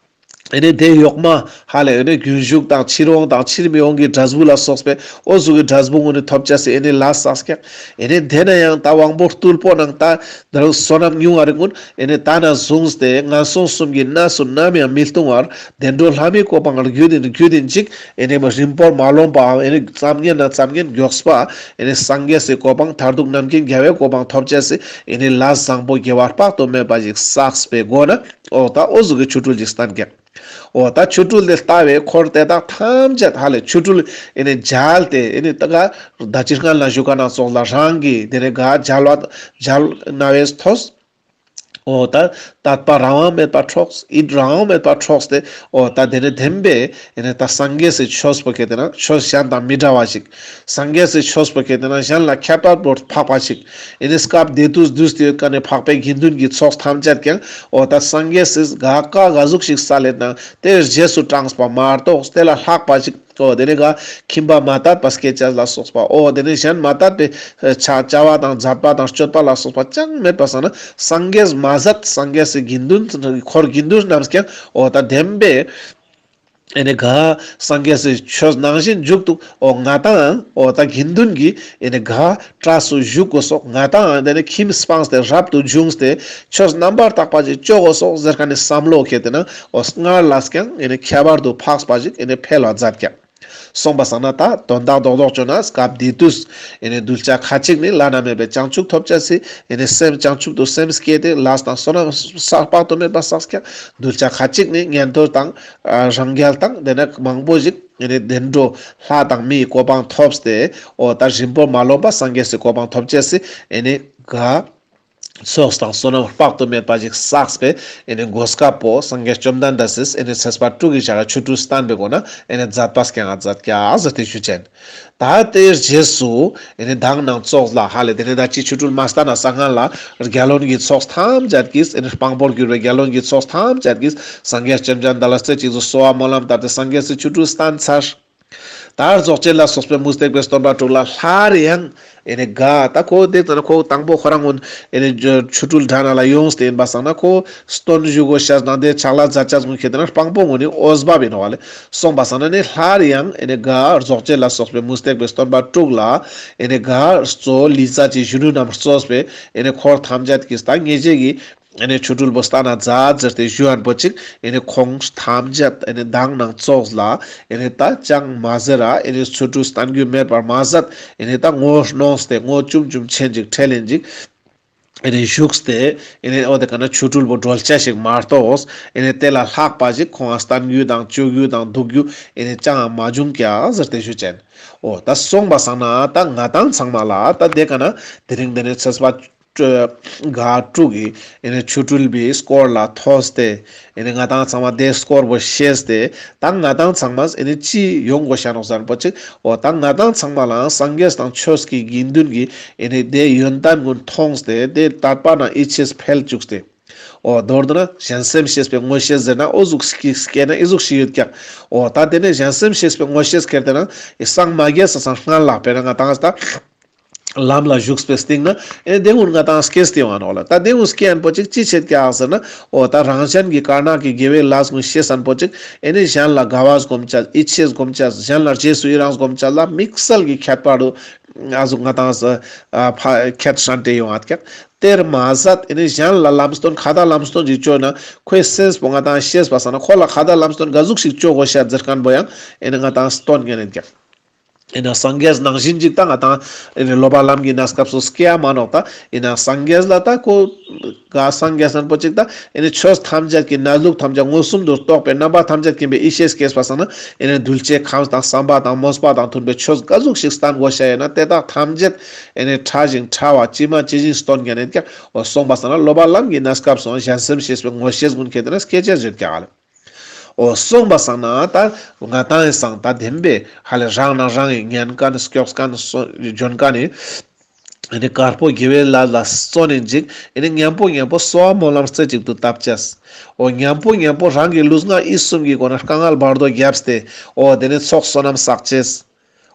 ཨེ་ནེ་དེ་ཡོག་མ་ཧ་ལེ་ཨེ་ནེ་རྒྱུན་ཞུགས་དང་ཕྱིར་འོང་དང་ཕྱིར་མི་འོང་གི་འབྲས་བུ་ལ་སོགས་པའི་འོ་ཟུག་གི་འབྲས་བུ་གུན་ནི་ཐོབ་ཅེས་སི་ཨེ་ནེ་ལས་བསགས་ཀྱག་ཨེ་ནེ་དེ་ན་ཡང་ད་དབང་པོ་རྟུལ་པོ་ནང་ད་བསོད་ནམས་ཉུང་བ་རེ་གུན་ཨེ་ནེ་ད་ནས་བཟུང་སྟེ་ངན་སོང་གསུམ་གྱི་གནས་སུ་ནམ་ཡང་མི་ལྟུང་བར་བདེ་འགྲོ་ལྷ་མིའི་གོ་འཕང་རྒྱུད་དེ་ནི་རྒྱུད་དེ་ཅིག་ཨེ་ནེ་མ་རིང་པོར་མ་ལོངས་པའམ་ཨེ་ནེ་ཙམ་ཉན་ན་ཙམ་ཉན་མགྱོགས་པ་ཨེ་ནེ་སངས་རྒྱས་སི་གོ་འཕང་མཐར་ཐུག་རྣམ་མཁྱེན་རྒྱལ་བའི་གོ་འཕང་ཐོབ་ཅེས་སི་ཨེ་ནེ་ལས་བཟང་པོ་དགེ་བ་དཔག་ཏུ་མེད་པ་ཞིག་བསགས་པའི་སྒོ་ན་འོ་ད་འོ་ཟུག་གི་ཆོ་འཕྲུལ་ཞིག་བསྟན་ཀྱག་འོ་ད་ཆོ་འཕྲུལ་དེ་ལྟ་བའི་འཁོར་དེ་དག་ཐམས་ཅད་ཧ་ལེ་ཆོ་འཕྲུལ་ཨེ་ནེ་མཇལ་ཏེ་ཨེ་ནེ་ད་ག་ད་ཅི་སྔ་ལ་ཞུ་ཁན་ན་ཙོགས་ལ་རང་གི་དེ་ནེ་ག་མཇལ་བ་མཇལ་རྣ་བས་ཐོས། འོ་ད་དད་པ་རང་དབང་མེད་པ་འཕྲོགས། ཡིད་རང་དབང་མེད་པ་འཕྲོགས་ཏེ། འོ་ད་དེ་ནས་བདེན་པའི་ཨེ་ནས་ད་སངས་རྒྱས་སི་ཆོས་པོ་ཁེ་ཏེ་ན་ཆོས་གཞན་དང་མི་འདྲ་བ་ཞིག། སངས་རྒྱས་སི་ཆོས་པོ་ཁེ་ཏེ་ན་གཞན་ལ་ཁྱད་པར་བོར་འཕགས་པ་ཞིག། ཨེ་ནས་སྐབས་དེ་དུས་བསྡུས་ཏེ་ཡོད་ཀ་ནས་འཕགས་པའི་དགེ་འདུན་གྱི་ཚོགས་ཐམས་ཅད་ཀྱང་འོ་ད་སངས་རྒྱས་སི་ག་བཀའ་ག་ཟུག་ཞིག་སལ་ལེད་ན་དེ་རྗེས་སུ་འབྲངས་པ་མ་གཏོགས་དེ་ལ་ལྷག་པ་ཞིག། འོ་དེ་ནས་ག་ཁྱིམ་པ་མ་དད་པ་སྐྱེ་ཅེས་ལ་སོགས་པ། འོ་དེ་ནས་གཞན་མ་དད་པའི་ཨ་བྱ་བྱ་བ་དང་མཛད་པ་དང་སྤྱོད་པ་ལ་སོགས་པ་ཅང་མེད་པ་སང་ན་སངས་རྒྱས་མ་ཟད་སངས་རྒྱས་སི་དགེ་འདུན་འཁོར་དགེ་འདུན་རྣམས་ཀྱང་འོ་ད་བདེན་པའི་ཨེ་ནས་ག་སངས་རྒྱས་སི་ཆོས་ནང་བཞིན་འཇུག་ཏུ་འོ་ང་དང་འོ་ད་དགེ་འདུན་གྱི་ཨེ་ནས་ག་གྲས་སུ་བཞུགས་དགོས་སོག། ང་དང་དེ་ནས་ཁྱིམ་སྤངས་ཏེ་རབ་ཏུ་བྱུང་སྟེ་ཆོས་རྣམ་པར་དག་པ་ཅིག་སྤྱོད་དགོས་སོག་ཟེར་ཁན་ནི་བསམ་བློ་ཁེ་ཏེ་ན་འོ་སྔར་ལས་ཀྱང་ཨེ་ནས་ཁྱད་པར་དུ་འཕགས་པ་ཞིག་ཨེ་ནས་འཕེལ་བ་མཛད་ཀྱང་། སོང་པ་སང་ན་ད་དོན་དག་རྡོག་རྡོག་ཅོ་ན་སྐབས་དེ་དུས་ཨེ་ནས་གདུལ་བྱ་ཁ་ཅིག་ནི་བླ་ན་མེད་པའི་བྱང་ཆུབ་ཐོབ་ཅེས་སི་ཨེ་ནས་སེམས་བྱང་ཆུབ་ཏུ་སེམས་བསྐྱེད་དེ་ལས་དང་བསོད་ནམས་དཔག་ཏུ་མེད་པ་བསགས་ཀྱང་། གདུལ་བྱ་ཁ་ཅིག་ནི་ཉན་ཐོས་དང་ཨ་རང་རྒྱལ་དང་དེ་ནས་མང་པོ་ཞིག་ཨེ་ནས་བདེ་འགྲོ་ལྷ་དང་མིའི་གོ་འཕང་ཐོབ་སྟེ་འོ་ད་རིང་པོ་མ་ལོན་པ་སངས་རྒྱས་སི་གོ་འཕང་ཐོབ་ཅེས་སི་ཨེ་ནས་ག་ཚོགས་དང་བསོད་ནམས་དཔག་ཏུ་མེད་པ་ཞིག་བསགས་པའི་ཨེ་ནས་གོ་སྐབས་པོ་སངས་རྒྱས་བཅོམ་ལྡན་འདས་སི་ཨེ་ནས་ཚེས་པ་དྲུག་གི་ཞག་ག་ཆོ་འཕྲུལ་བསྟན་པའི་སྒོ་ནས་ཨེ་ནས་མཛད་པ་སྐྱང་ང་མཛད་ཀྱག་ཟེར་ཏེ་ཞུ་ཅེན། ད་དེའི་རྗེས་སུ་ཨེ་ནས་མདང་ནང་ཙོགས་ལ་ཧ་ལེ་དེ་ནས་ད་ཅི་ཆོ་འཕྲུལ་མ་བསྟན་ན་སྔ་ལ་རྒྱལ་བློན་གྱི་ཚོགས་ཐམས་ཅད་ཀྱིས་ཨེ་ནས་དཔང་པོར་གྱུར་པའི་རྒྱལ་བློན་གྱི་ཚོགས་ཐམས་ཅད་ཀྱིས་སངས་རྒྱས་བཅོམ་ལྡན་འདས་ལ་རྩེ་གཅིག་ཏུ་གསོལ་བ་སྨོན་ལམ་བཏབ་སྟེ་སངས་རྒྱས་སི་ཆོ་འཕྲུལ་བསྟན་ཚར། ད་རྫོགས་བྱེད་ལ་སོགས་པའི་མུ་སྟེགས་པའི་སྟོན་པ་དྲུག་ལ་སླར་ཡང་ཨེ་ནས་ག་ད་ཁོ་དེ་ཙ་ན་ཁོ་དང་པོ་ཁོ་རང་ངུན་ཨེ་ནས་ཆོ་འཕྲུལ་དྲ་ན་ལ་ཡོངས་ཏེ་ཡིན་པ་སང་ན་ཁོ་སྟོན་ཞུ་དགོས་ཤེས་དང་དེ་ཕྱག་ལས་མཛད་ཅེས་ངུན་ཁེ་ཏེ་ན་དཔང་པོ་ངུན་ནི་འོས་འབབ་ཡིན་ནོག་ལེ། སོང་པ་སང་ན་ནི་སླར་ཡང་ཨེ་ནས་ག་རྫོགས་བྱེད་ལ་སོགས་པའི་མུ་སྟེགས་པའི་སྟོན་པ་དྲུག་ལ་ཨེ་ནས་ག་གཙོ་ལི་ཙ་ཅི་གཞོན་ནུ་རྣམས་གཙོས་པའི་ཨེ་ནས་འཁོར་ཐམས་ཅད་ཀྱིས་ད་ངེད་ཅག་གི་ཨེ་ནས་ཆོ་འཕྲུལ་པོ་བསྟན་ན་མཛད་ཟེར་ཏེ་ཞུ་ཡན་པོ་ཅིག་ཨེ་ནས་ཁོང་ཐམས་ཅད་ཨེ་ནས་མདང་ནང་ཙོགས་ལ་ཨེ་ནས་ད་ཅང་མ་ཟེར་ར་ཨེ་ནས་ཆོ་འཕྲུལ་བསྟན་རྒྱུ་མེད་པར་མ་ཟད་ཨེ་ནས་ད་ངོ་གནོངས་ཏེ་ངོ་ཅུམ་ཅུམ་ཆེན་ཅིག་ཁྲེལ་ལེན་ཅིག་ཨེ་ནས་བཞུགས་ཏེ་ཨེ་ནས་འོ་དེ་ཀ་ན་ཆོ་འཕྲུལ་པོ་སྒྲོལ་ཅེས་ཤིག་མ་གཏོགས་ཨེ་ནས་དེ་ལ་ལྷག་པ་ཞིག་ཁོང་ང་བསྟན་རྒྱུ་དང་སྤྱོད་རྒྱུ་དང་འདུག་རྒྱུ་ཨེ་ནས་ཅང་མ་བྱུང་ཀྱག་ཟེར་ཏེ་ཞུ་ཅེན། འོ་ད་སོང་པ་སང་ན་ད་ང་དང་ཚང་མ་ལ་ད་དེ་ཀ་ན་དེ་རིང་དེ་ནས་ཚེས་པ་ག་དྲུག་གི་ཨེ་ནས་ཆོ་འཕྲུལ་པའི་སྐོར་ལ་ཐོས་ཏེ་ཨེ་ནས་ང་དང་ཚང་མ་དེ་སྐོར་པོ་ཤེས་ཏེ་ད་ང་དང་ཚང་མ་ཨེ་ནས་ཅི་ཡོང་དགོས་ཤ་ནོག་ཟེར་པོ་ཅིག་འོ་ད་ང་དང་ཚང་མ་ལའང་སངས་རྒྱས་དང་ཆོས་ཀྱི་དགེ་འདུན་གྱི་ཨེ་ནས་དེ་ཡོན་ཏན་ཀུན་མཐོང་སྟེ་དེ་དད་པ་ན་ཡིད་ཆེས་འཕེལ་བཅུག་སྟེ། འོ་མདོར་བསྡུ་ན་གཞན་སེམས་ཤེས་པའི་མངོན་ཤེས་ཟེར་ན་འོ་ཟུག་སྐྱེ་ན་ཨི་ཟུག་ཤིག་ཡོད་ཀྱག། འོ་ད་དེ་ནས་གཞན་སེམས་ཤེས་པའི་མངོན་ཤེས་ཁེ་ཏེ་ན་ཨི་སངས་མ་རྒྱས་ས་སང་སྔ་ལ་དཔེར་ན་ང་དང་ད་ལམ་ལ་ཞུགས་པའི་སྟེང་ན་ཨེ་དེ་ཀུན་ང་དང་སྐྱེས་ཏེ་ཡོང་ང་ནོག་ལེ། ད་དེ་ཀུན་སྐྱེ་ཡན་པོ་ཅིག་ཅི་བྱེད་ཀྱག་ཟེར་ན་འོ་ད་རང་གཞན་གྱི་དཀར་ནག་གི་དགེ་བའི་ལས་ཀུན་ཤེས་ཡན་པོ་ཅིག་ཨེ་ནི་གཞན་ལ་དགའ་བ་སྒོམ་ཅེས་ཡིད་ཆེས་སྒོམ་ཅེས་གཞན་ལ་རྗེས་སུ་ཡི་རང་སྒོམ་ཅེས་ལ་དམིགས་བསལ་གྱི་ཁྱད་པར་དུ་ཨ་ཟུག་ང་དང་ཨ་ཕ་ཁྱད་ཧྲན་ཏེ་ཡོང་ང་ཀྱག། དེར་མ་ཟད་ཨེ་ནི་གཞན་ལ་ལམ་སྟོན་ཁ་ད་ལམ་སྟོན་ཅིག་བཅོ་ན་ཁོའི་སེམས་པོ་ང་དང་ཤེས་པ་སང་ན་ཁོ་ལ་ཁ་ད་ལམ་སྟོན་ག་ཟུག་ཞིག་བཅོ་དགོས་ཤ་ཟེར་མཁན་པོ་ཡང་ཨེ་ནི་ང་དང་སྟོན་ཉན་ཡིན་ཀྱག། ཨེ་ན་སངས་རྒྱས་ནང་བཞིན་ཅིག་ད་ང་དང་ཨེ་ནི་སློབ་པ་ལམ་གྱི་གནས་སྐབས་སུ་སྐྱེ་ཡ་མ་ནོག། ད་ཨེ་ན་སངས་རྒྱས་ལ་ད་ཁོ་ག་སངས་རྒྱས་སན་པོ་ཅིག་ད་ཨེ་ནི་ཆོས་ཐམས་ཅད་ཀྱི་གནས་ལུགས་ཐམས་ཅད་མངོན་སུམ་དུ་རྟོགས་པའི་རྣམ་པ་ཐམས་ཅད་མཁྱེན་པའི་ཡེ་ཤེས་སྐྱེས་པ་སང་ན་ཨེ་ནི་གདུལ་བྱའི་ཁམས་དང་བསམ་པ་དང་མོས་པ་དང་མཐུན་པའི་ཆོས་ག་ཟུག་ཞིག་བསྟན་དགོས་ཤ་ཡིན་ན་དེ་དག་ཐམས་ཅད་ཨེ་ནི་ཕྲ་ཞིང་ཕྲ་བ་ཇི་མ་ཇི་བཞིན་སྟོན་ཉན་ཡིན་ཀྱག། འོ་སོང་པ་སང་ན་སློབ་པ་ལམ་གྱི་གནས་སྐབས་སུ་གཞན་སེམས་ཤེས་པའི་མངོན་ཤེས་ཀུན་ཁྱེར་ཏེ་ན་སྐྱེ་ཅེས་ཡོད་ཀྱག་ལེ། འོ་སོང་པ་སང་ན་ད་ང་དང་ཡི་སང་ད་བདེན་པའི་ཧ་ལས་རང་ན་རང་ཡི་ཉན་མཁན་སྐྱོབ་མཁན་སོ་འཇོན་མཁན་ནི་ཨེ་ནི་དཀར་པོ་དགེ་བའི་ལས་ལ་བརྩོན་ནས་འཇིག། ཨེ་ནི་མཉམ་པོ་མཉམ་པོ་གསོལ་བ་སྨོན་ལམ་རྩེ་གཅིག་ཏུ་བཏབ་ཅེས། འོ་མཉམ་པོ་མཉམ་པོ་རང་གི་ལུས་ངག་ཡིད་གསུམ་གྱི་སྒོ་ནས་དཀའ་ངལ་བར་དོ་བརྒྱབ་སྟེ་འོ་དེ་ནི་ཚོགས་བསོད་ནམས་བསགས་ཅེས།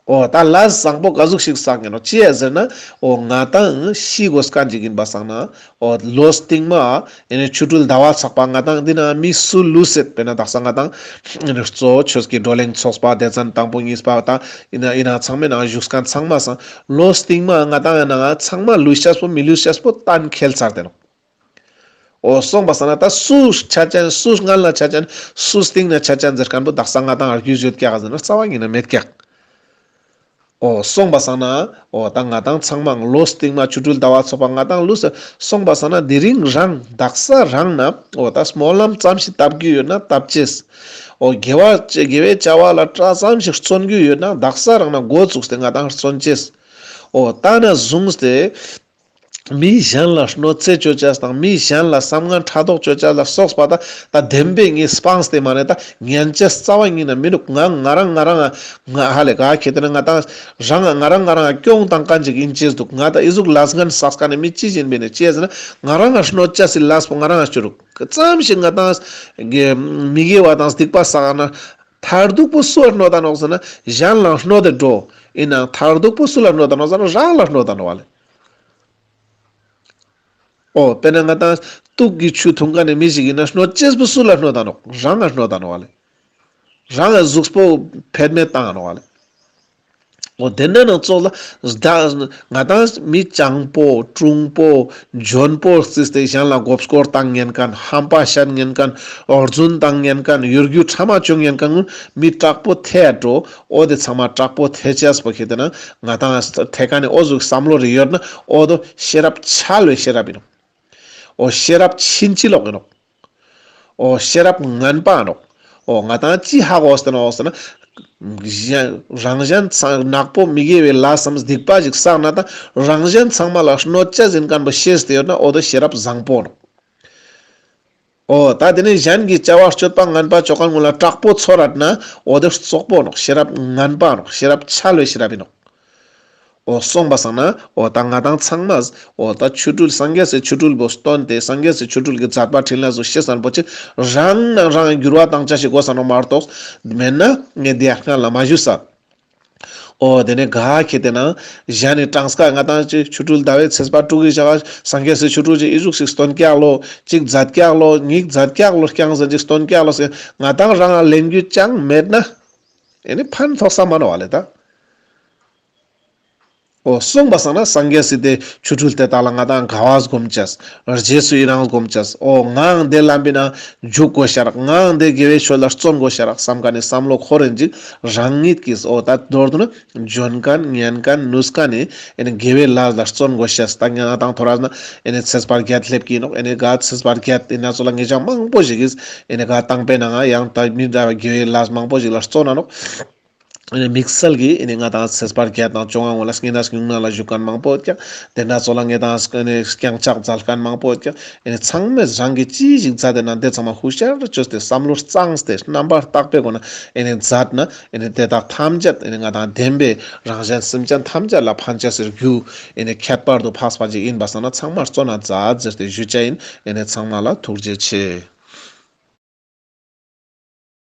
འོ་ད་ལས་བཟང་པོ་ག་ཟུག་ཞིག་བསགས་ཉན་ནོག་ཅི་ཡ་ཟེར་ན་འོ་ང་དང་ཤི་དགོས་མཁན་ཅིག་ཡིན་པ་སང་ན། འོ་ལོ་སྟིང་མ་ཨེ་ནི་ཆོ་འཕྲུལ་ཟླ་བ་ཚགས་པ་ང་དང་འདི་ན་མི་སུ་ལུས་སེད་པས་ན་དག་ས་ང་དང་ཨེ་ནི་གཙོ་བོ་ཆོས་ཀྱི་བགྲོ་གླེང་ཚོགས་པ་སྡེ་ཚན་དང་པོ་གཉིས་པ་དང་ཡིན་ན་ཡིན་ན་ཚང་མའི་ནང་བཞུགས་མཁན་ཚང་མ་སང་ལོ་སྟིང་མ་ང་དང་ཡིན་ན་ཚང་མ་ལུས་ཤེས་པོ་མི་ལུས་ཤེས་པོ་གཏན་འཁེལ་ཚར་ཏེ་ནོག། འོ་སོང་པ་སང་ན་ད་སུ་ཆ་ཅན་སུ་སྔན་ལ་ཆ་ཅན་སུ་སྟིང་ན་ཆ་ཅན་ཟེར་མཁན་པོ་དག་ས་ང་དང་ཨར་གུས་ཡོད་ཀྱག་ཟེར་ན་རྩ་བ་ཉིད་ན་མེད་ཀྱག། འོ་སོང་པ་སང་ན་འོ་ད་ང་དང་ཚང་མ་ལོ་སྟིང་མ་ཆོ་འཕྲུལ་ཟླ་བ་ཚགས་པ་ང་དང་ལུས་སོང་པ་སང་ན་དེ་རིང་རང་དག་ས་རང་ན་འོ་ད་སྨོན་ལམ་ཙམ་ཞིག་བཏབ་རྒྱུ་ཡོད་ན་བཏབ་ཅེས། འོ་དགེ་བ་དགེ་བའི་བྱ་བ་ལ་སྐྲག་ཙམ་ཞིག་བརྩོན་རྒྱུ་ཡོད་ན་དག་ས་རང་ན་འགོ་བཙུགས་ཏེ་ང་དང་བརྩོན་ཅེས། འོ་ད་ན་བཟུང་སྟེ་ མི་གཞན་ལ་གནོད་འཚེ་ཅོ་ཅེས་དང་མི་གཞན་ལ་བསམ་ངན་ཕྲག་དོག་ཅོ་ཅེས་ལ་སོགས་པ་ད་ད་བདེན་པའི་ངས་སྤངས་ཏེ་མ་ནེ་ད་ཉན་ཅེས་རྩ་བ་ཉིད་ནས་མི་འདུག་ང་ང་རང་ང་རང་ང་ཧ་ལས་ག་ཁེ་ཏེ་ན་ང་ད་རང་ང་རང་ང་རང་སྐྱོང་བཏང་མཁན་ཅིག་ཡིན་ཅེས་འདུག་ང་ད་ཨི་ཟུག་ལས་ངན་བསགས་མཁན་ནི་མི་ཅི་ཡིན་པས་ནས་ཅི་ཟེར་ན་ང་རང་ང་གནོད་ཅེས་སི་ལས་པོ་ང་རང་ང་ཅོ་རུག་ཙམ་ཞིག་ང་ད་མི་དགེ་བ་དང་སྡིག་པ་བསགས་ན་མཐར་ཐུག་པོ་སུ་ལ་གནོད་ད་ནོག་ཟེར་ན་གཞན་ལ་གནོད་དེ་འགྲོ། ཡིན་ནའང་མཐར་ཐུག་པོ་སུ་ལ་གནོད་ད་ནོག་ཟེར་ན་རང་ལ་གནོད་ད་ནོག་བ་ལེ། ཨོ་དཔེར་ན་ང་ཏང་དུག་གི་ཆུ་འཐུང་མཁན་ནི་མི་ཞིག་ཡིན་ན་གནོད་ཅེས་པོ་སུ་ལ་གནོད་ད་ནོག་རང་ལ་གནོད་ད་ནོག་བ་ལེ། རང་ལ་གཟུགས་པོ་ཕན་མེད་བཏང་ནོག་བ་ལེ། ཨོ་དེ་འདྲ་ནང་ཙོགས་ལ་ང་ཏང་མི་སྤྱང་པོ་གྲུང་པོ་འཇོན་པོ་རྩིས་ཏེ་གཞན་ལ་མགོ་སྐོར་བཏང་ཉན་མཁན་ཧམ་པ་བཤད་ཉན་མཁན་ཨོ་རྫུན་བཏང་ཉན་མཁན་གཡོ་སྒྱུ་ཕྲ་མ་བཅོ་ཉན་མཁན་མི་དྲག་པོ་ཐེ་ཡ་འགྲོ། ཨོ་དེ་ཚང་མ་དྲག་པོ་ཐེ་ཅེས་པོ་ཁེ་ཏེ་ན་ང་ཏང་ཐེ་མཁན་ནི་ཨོ་ཟུག་བསམ་བློ་རེ་ཡོད་ན་ཨོ་དོ་ཤེས་རབ་འཆལ་བའི་ཤེས་རབ་ཡིན་ནོག་ཨོ་ཤེས་རབ་ཕྱིན་ཅི་ལོག་ཡིན་ནོག་ཨོ་ཤེས་རབ་ངན་པ་ནོག་ཨོ་ང་ཏང་ཅི་ཧ་གོ་སྟེ་ནོག་ཟེར་ན། གཞན་རང་གཞན་ཚང་ནག་པོ་མི་དགེ་བའི་ལས་སམ་སྡིག་པ་ཞིག་བསགས་ན་ད་རང་གཞན་ཚང་མ་ལ་གནོད་ཅེས་ཡིན་མཁན་པོ་ཤེས་ཏེ་ཡོད་ན་ཨོ་དོ་ཤེས་རབ་བཟང་པོ་ནོག་ཨོ་ད་དེ་ནས་གཞན་གྱི་བྱ་བ་སྤྱོད་པ་ངན་པ་ཅོ་མཁན་ཀུན་ལ་དྲག་པོ་ཚོར་རད་ན་ཨོ་དེ་རྩོག་པོ་ནོག་ཤེས་རབ་ངན་པ་ནོག་ཤེས་རབ་འཆལ་བའི་ཤེས་རབ་ཡིན་ནོག་ཨོ་སོང་པ་སང་ན་ཨོ་ད་ང་ཏང་ཚང་མ་ཨོ་ད་ཆོ་འཕྲུལ་སངས་རྒྱས་སི་ཆོ་འཕྲུལ་པོ་སྟོན་ཏེ་སངས་རྒྱས་སི་ཆོ་འཕྲུལ་གྱི་མཛད་པ་འཕྲིན་ལས་སུ་ཤེས་ས་པོ་ཅིག་རང་ནང་རང་འགྱུར་བ་བཏང་ཅེས་ཤིག་དགོས་ས་ནོག་མ་གཏོགས་མེད་ན་ངས་དེ་སྔ་ལ་མ་ཞུས་ས། ཨོ་དེ་ནས་ག་ཁེ་ཏེ་ན་གཞན་ནི་གྲངས་ཀ་ང་ཏང་ཅིག་ཆོ་འཕྲུལ་ཟླ་བའི་ཚེས་པ་དྲུག་གི་ཞག་སངས་རྒྱས་སི་ཆོ་འཕྲུལ་ཅིག་ཨི་ཟུག་ཞིག་སྟོན་ཀྱག་ལོ་ཅིག་མཛད་ཀྱག་ལོ་ཉིག་མཛད་ཀྱག་ལོ་རྐྱང་ཟེར་ཅིག་སྟོན་ཀྱག་ལོ་ཟེར་ང་ཏང་རང་ལ་ལེན་རྒྱུ་ཅང་མེད་ན་ཨེ་ནི་ཕན་ཐོགས་ས་མ་ནོག་བ་ལེ་ད། ཨོ་སོང་པ་སང་ན་སངས་རྒྱས་སི་དེ་ཆོ་འཕྲུལ་དེ་དག་ལ་ང་ཏང་དགའ་བ་སྒོམ་ཅེས་རྗེས་སུ་ཡི་རང་སྒོམ་ཅེས་ཨོ་ངའང་དེ་ལམ་པའི་ནང་འཇུག་དགོས་ཤ་རག་ངའང་དེ་དགེ་བའི་ཆོས་ལ་བརྩོན་དགོས་ཤ་རག་བསམ་མཁན་ནི་བསམ་བློ་འཁོར་རེ་ཅིག་རང་ཉིད་ཀྱིས་ཨོ་ད་མདོར་བསྡུ་ན་འཇོན་མཁན་ཉན་མཁན་ནུས་མཁན་ནི་ཨེ་ནི་དགེ་བའི་ལས་ལ་བརྩོན་དགོས་ཤེས་ད་ང་ཏང་ཐོ་རས་ན་ཨེ་ནི་ཚེས་པ་བརྒྱད་སླེབས་ཀྱི་ནོག་ཨེ་ནི་ག་ཚེས་པ་བརྒྱད་ཨེ་ན་ཚོ་ལ་ངེད་ཅག་མང་པོ་ཞིག་གིས་ཨེ་ནི་ག་ཏང་པའི་ནང་ང་ཡང་ད་མི་འདྲ་བའི་དགེ་བའི་ལས་མང་པོ་ཞིག་ལ་བརྩོན་ན་ནོག་ཨེ་ནི་དམིགས་བསལ་གྱིས་ཨེ་ནི་ང་ཏང་ཚེས་པ་བརྒྱད་དང་བཅོ་ལྔ་སྔོན་ལ་སྙུང་གནས་སྙུང་གནས་ལ་བཞུགས་མཁན་མང་པོ་ཡོད་ཀྱག་དེ་འདྲ་ཚོ་ལ་ངེད་ཏང་ཨེ་ནི་རྐྱང་ཕྱག་མཛད་མཁན་མང་པོ་ཡོད་ཀྱག་ཨེ་ནི་ཚང་མས་རང་གིས་ཅི་ཞིག་མཛད་དེ་ན་དེ་ཚང་མ་ཧུ་ཤར་བཅོས་ཏེ་བསམ་བློ་གཙང་སྟེ་རྣམ་པར་དག་པའི་སྒོ་ནས་ཨེ་ནི་མཛད་ན་ཨེ་ནི་དེ་དག་ཐམས་ཅད་ཨེ་ནི་ང་ཏང་བདེན་པའི་རང་གཞན་སེམས་ཅན་ཐམས་ཅད་ལ་ཕན་ཅེས་སི་རྒྱུ་ཨེ་ནི་ཁྱད་པར་དུ་འཕགས་པ་ཅིག་ཡིན་པ་སང་ན་ཚང་མ་བརྩོན་ན་མཛད་ཟེར་ཏེ་ཞུ་ཅེས་ཡིན། ཨེ་ནི་ཚང་མ་ལ་ཐུགས་རྗེ་ཆེ།